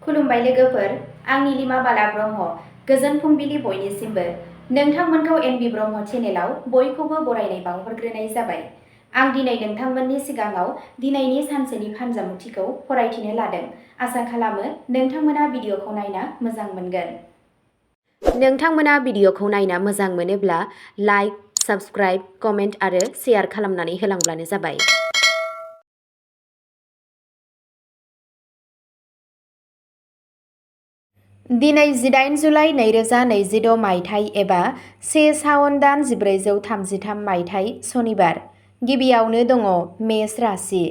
खुलुमबाय लोगोफोर, आं नीलिमा बाला ब्रह्म। गोजोन फुंबिलि बयनिसिमबो। नोंथांमोनखौ एनबि ब्रह्म चेनेलाव बयखौबो बरायनाय बावहरग्रोनाय जाबाय। आं दिनै नोंथांमोननि सिगाङाव दिनैनि सानसेनि फानजामुथिखौ फरायथिनो लादों। आसा खालामो नोंथांमोना भिडिअखौ नायना मोजां मोनगोन। नोंथांमोना भिडिअखौ नायना मोजां मोनोब्ला लाइक, साबस्क्राइब, कमेन्ट आरो शेयार खालामनानै होलांब्लानो जाबाय। दिनै 18 जुलाइ 2026 मायथाइ एबा 1 सावन दान 1433 मायथाइ सनिबार। गिबियावनो दङ मेष राशि।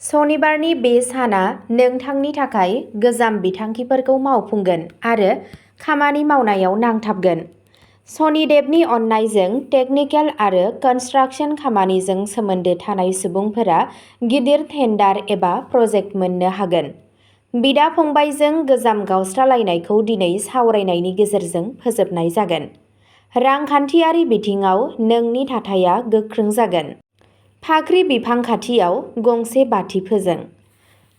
सनिबारनि बे साना नोंथांनि थाखाय गोजाम बिथांखिफोरखौ मावफुंगोन आरो खामानि मावनायाव नांथाबगोन। शनिदेबनि अननायजों टेकनिकेल आरो कनस्ट्राक्सन खामानिजों सोमोन्दो थानाय सुबुंफोरा गिदिर टेन्डार एबा प्रजेक्ट मोननो हागोन। बिदा-फंबायजों गोजाम गावस्रालायनायखौ दिनै सावरायनायनि गेजेरजों फोजोबनाय जागोन। रांखान्थियारि बिथिङाव नोंनि थाथाया गोख्रों जागोन। फाख्रि बिफां खाथियाव गंसे बाथि फोजों।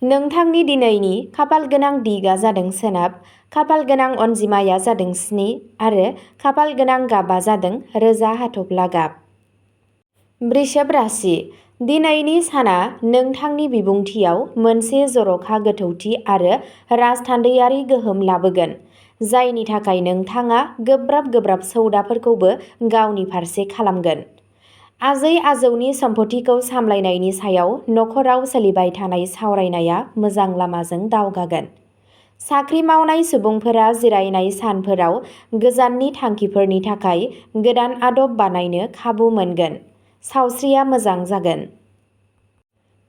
नोंथांनि दिनैनि खाफाल गोनां दिगआ जादों सोनाब, खाफाल गोनां अनजिमाया जादों 7 आरो खाफाल गोनां गाबआ जादों रोजा हाथफ्ला गाब। वृषभ राशि। दिनैनि साना नोंथांनि बिबुंथियाव मोनसे जर'खा गोथौथि आरो राजथान्दैयारि गोहोम लाबोगोन, जायनि थाखाय नोंथाङा गोब्राब सौदाफोरखौबो गावनि फारसे खालामगोन। आजै-आजौनि सम्फथिखौ सामलायनायनि सायाव नखराव सोलिबाय थानाय सावरायनाया मोजां लामाजों दावगागोन। साख्रि मावनाय सुबुंफोरा जिरायनाय सानफोराव गोजाननि थांखिफोरनि थाखाय गोदान आदब बानायनो खाबु मोनगोन। सावस्रिया मोजां जागोन।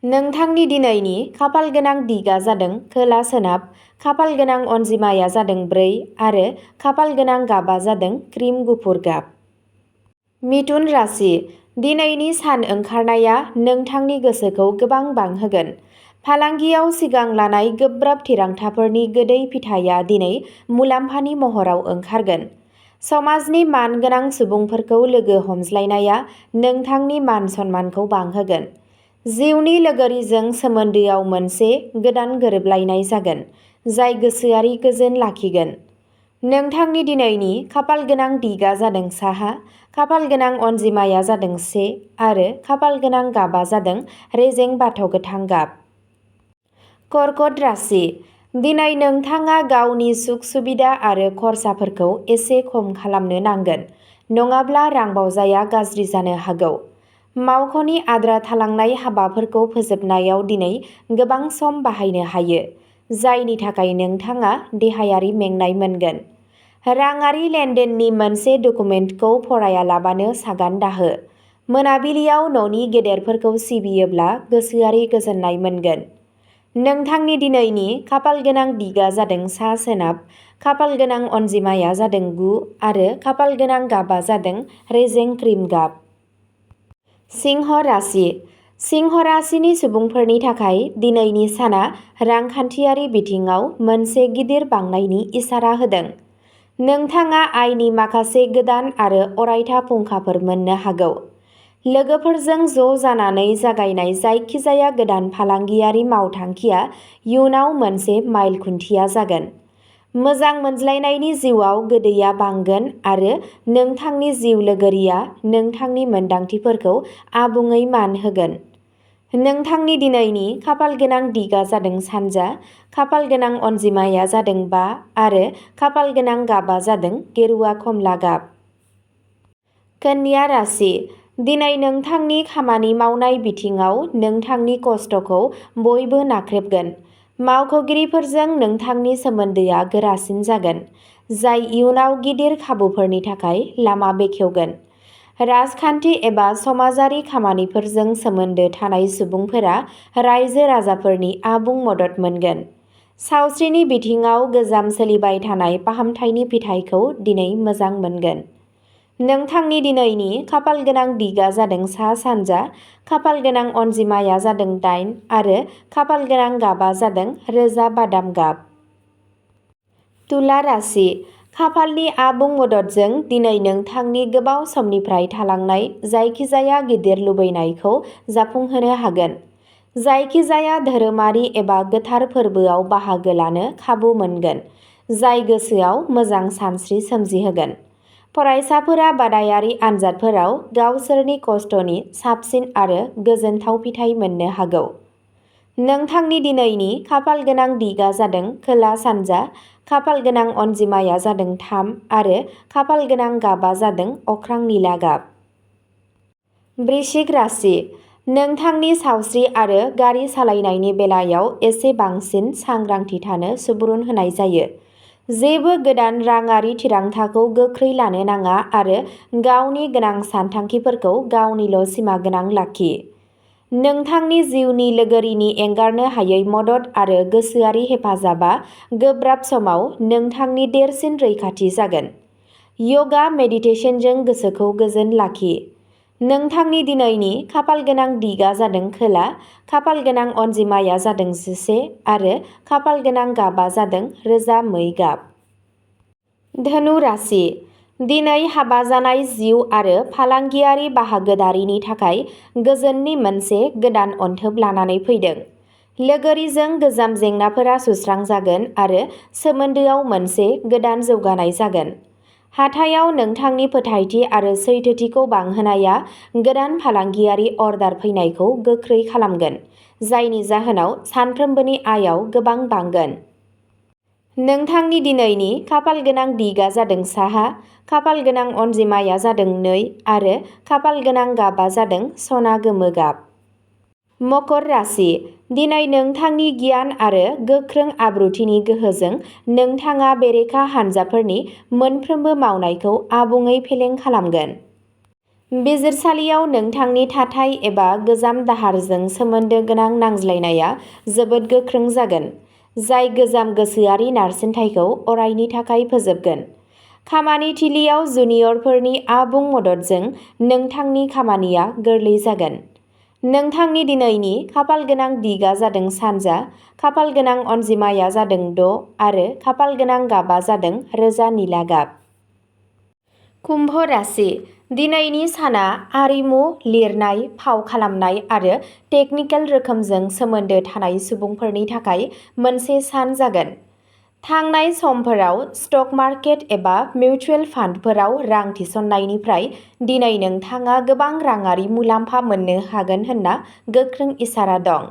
नोंथांनि दिनैनि खाफाल गोनां दिगआ जादों खोला-सोनाब, खाफाल गोनां अनजिमाया जादों 4 आरो खाफाल गोनां गाबआ जादों क्रिम गुफुर गाब। मिथुन राशि। दिनैनि सान ओंखारनाया नोंथांनि गोसोखौ गोबां बांहोगोन। फालांगियाव सिगां लानाय गोब्राब थिरांथाफोरनि गोदै फिथाइया दिनै मुलाम्फानि महराव ओंखारगोन। समाजनि मानगोनां सुबुंफोरखौ लोगो हमज्लायनाया नोंथांनि मान-सन्मानखौ बांहोगोन। जिउनि लोगोरिजों सोमोन्दोआव मोनसे गोदान गोरोबलायनाय जागोन, जाय गोसोआरि गोजोन लाखिगोन। नोंथांनि दिनैनि खाफाल गोनां दिगआ जादों साहा, खाफाल गोनां अनजिमाया जादों 1 आरो खाफाल गोनां गाबआ जादों रेजें बाथ' गोथां गाब। कर्कट राशि। दिनै नोंथाङा गावनि सुख-सुबिदा आरो खरसाफोरखौ एसे खम खालामनो नांगोन, नङाब्ला रांबावजाया गाज्रि जानो हागौ। मावख'नि आद्रा थालांनाय हाबाफोरखौ फोजोबनायाव दिनै गोबां सम बाहायनो हायो, जायनि थाखाय नोंथाङा देहायारि मेंनाय मोनगोन। राङारि लेनदेननि मोनसे डकुमेन्टखौ फरायालाबानो सागान दाहो। मोनाबिलियाव न'नि गेदेरफोरखौ सिबियोब्ला गोसोआरि गोजोननाय मोनगोन। नोंथांनि दिनैनि खाफाल गोनां दिगआ जादों सा-सोनाब, खाफाल गोनां अनजिमाया जादों 9 आरो खाफाल गोनां गाबआ जादों रेजें क्रिम गाब। सिंह राशि। सिंह राशिनि सुबुंफोरनि थाखाय दिनैनि साना रांखान्थियारि बिथिङाव मोनसे गिदिर बांनायनि इसारा होदों। नोंथाङा आयनि माखासे गोदान आरो अरायथा फुंखाफोर मोननो हागौ। लोगोफोरजों ज' जानानै जागायनाय जायखिजाया गोदान फालांगियारि मावथांखिया इयुनाव मोनसे माइल खुन्थिया जागोन। मोजां मोनज्लायनायनि जिउआव गोदैया बांगोन आरो नोंथांनि जिउ लोगोरिया नोंथांनि मोनदांथिफोरखौ आबुङै मान होगोन। नोंथांनि दिनैनि खाफाल गोनां दिगआ जादों सानजा, खाफाल गोनां अनजिमाया जादों 5 आरो खाफाल गोनां गाबआ जादों गेरुआ खमला गाब। कन्या राशि। दिनै नोंथांनि खामानि मावनाय बिथिङाव नोंथांनि खस्थ'खौ बयबो नाख्रेबगोन। मावख'गिरिफोरजों नोंथांनि सोमोन्दोआ गोरासिन जागोन, जाय इयुनाव गिदिर खाबुफोरनि थाखाय लामा बेखेवगोन। राजखान्थि एबा समाजारि खामानिफोरजों सोमोन्दो थानाय सुबुंफोरा रायजो-राजाफोरनि आबुं मदद मोनगोन। सावस्रिनि बिथिङाव गोजाम सोलिबाय थानाय फाहामथायनि फिथायखौ दिनै मोजां मोनगोन। नोंथांनि दिनैनि खाफाल गोनां दिगआ जादों सा-सानजा, खाफाल गोनां अनजिमाया जादों 8 आरो खाफाल गोनां गाबआ जादों रोजा बादाम गाब। तुला राशि। खाफालनि आबुं मददजों दिनै नोंथांनि गोबाव समनिफ्राय थालांनाय जायखिजाया गिदिर लुबैनायखौ जाफुंहोनो हागोन। जायखिजाया धोरोमारि एबा गोथार फोरबोआव बाहागो लानो खाबु मोनगोन, जाय गोसोआव मोजां सानस्रि सोमजिहोगोन। फरायसाफोरा बादायारि आनजादफोराव गावसोरनि खस्थ'नि साबसिन आरो गोजोनथाव फिथाइ मोननो हागौ। नोंथांनि दिनैनि खाफालगोनां दिगा जादों खोला-सानजा, खाफालगोनां अनजिमाया जादों 3 आरो खाफालगोनां गाबा जादों अख्रां निला गाब। वृश्चिक राशि, नोंथांनि सावस्रि आरो गारि सालायनायनि बेलायाव एसे बांसिन सांग्रांथि थानो सुबुरुन होनाय जायो। जेबो गोदान राङारि थिरांथाखौ गोख्रै लानो नाङा आरो गावनि गोनां सानथांखिफोरखौ गावनिल' सिमागोनां लाखि। नोंथांनि जिउनि लोगोरिनि एंगारनो हायै मदद आरो गोसोआरि हेफाजाबआ गोब्राब समाव नोंथांनि देरसिन रैखाथि जागोन। यगा मेडिटेशनजों गोसोखौ गोजोन लाखि। नोंथांनि दिनैनि खाफालगोनां दिगा जादों खोला, खाफालगोनां अनजिमाया जादों 11 आरो खाफालगोनां गाबा जादों रोजा मै गाब। धनु राशि, दिनै हाबा जानाय जिउ आरो फालांगियारि बाहागोदारिनि थाखाय गोजोननि मोनसे गोदान अनथोब लानानै फैदों। लोगोरिजों गोजाम जेंनाफोरा सुस्रांजागोन आरो सोमोन्दोआव मोनसे गोदान जौगानाय जागोन। हाथायाव नोंथांनि फोथायथि आरो सैथोथिखौ बांहोनाया गोदान फालांगियारि अर्डार फैनायखौ गोख्रै खालामगोन, जायनि जाहोनाव सानफ्रोमबोनि आयाव गोबां बांगोन। नोंथांनि दिनैनि खाफालगोनां दिगा जादों साहा, खाफालगोनां अनजिमाया जादों 2 आरो खाफालगोनां गाबा जादों सना गोमो गाब। मकर राशि, दिनै नोंथांनि गियान आरो गोख्रों आब्रुथिनि गोहोजों नोंथाङा बेरेखा हानजाफोरनि मोनफ्रोमबो मावनायखौ आबुङै फेलें खालामगोन। बिजिरसालियाव नोंथांनि थाथाय एबा गोजाम दाहारजों सोमोन्दो गोनां नांज्लायनाया जोबोद गोख्रों जागोन, जाय गोजाम गोसोआरि नारसिनथायखौ अरायनि थाखाय फोजोबगोन। खामानि थिलियाव जुनियरफोरनि आबुं मददजों नोंथांनि खामानिया गोरलै जागोन। नोंथांनि दिनैनि खाफालगोनां दिगा जादों सानजा, खाफालगोनां अनजिमाया जादों 6 आरो खाफालगोनां गाबा जादों रोजा निला गाब। कुम्भ राशि, दिनैनि साना आरिमु, लिरनाय, फाव खालामनाय आरो टेकनिकेल रोखोमजों सोमोन्दो थानाय सुबुंफोरनि थाखाय मोनसे सान जागोन। थांनाय समफोराव स्टक मार्केट एबा मिउचुएल फान्डफोराव रां थिसननायनिफ्राय दिनै नोंथाङा गोबां राङारि मुलाम्फा मोननो हागोन होनना गोख्रों इसारा दं।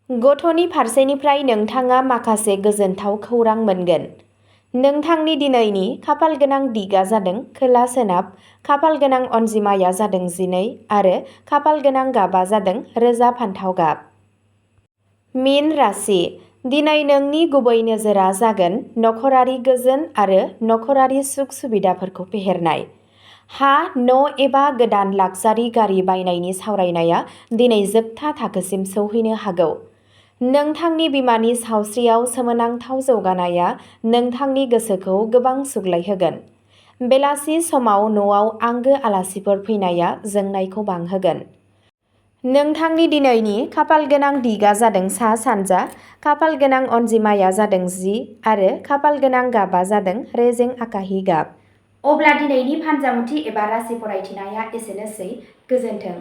गथ'नि फारसेनिफ्राय नोंथाङा माखासे गोजोनथाव खौरां मोनगोन। नोंथांनि दिनैनि खाफालगोनां दिगा जादों खोला-सोनाब, खाफालगोनां अनजिमाया जादों 12 आरो खाफालगोनां गाबा जादों रोजा फान्थाव गाब। मीन राशि, दिनै नोंनि गुबै नोजोरा जागोन नखरारि गोजोन आरो नखरारि सुख-सुबिदाफोरखौ फेहेरनाय। हा, न' एबा गोदान लाक्जारि गारि बायनायनि सावरायनाया दिनै जोबथा थाखोसिम सौहैनो हागौ। नोंथांनि बिमानि सावस्रियाव सोमोनांथाव जौगानाया नोंथांनि गोसोखौ गोबां सुग्लायहोगोन। बेलासि समाव न'आव आंगो आलासिफोर फैनाया जोंनायखौ बांहोगोन। नोंथांनि दिनैनि खाफालगोनां दिगा जादों सा-सानजा, खाफालगोनां अनजिमाया जादों 10 आरो खाफालगोनां गाबा जादों रेजें आकाहि गाब। अब्ला दिनैनि फानजामुथि एबा राशि फरायथिनाया एसेनोसै। गोजोन्थों।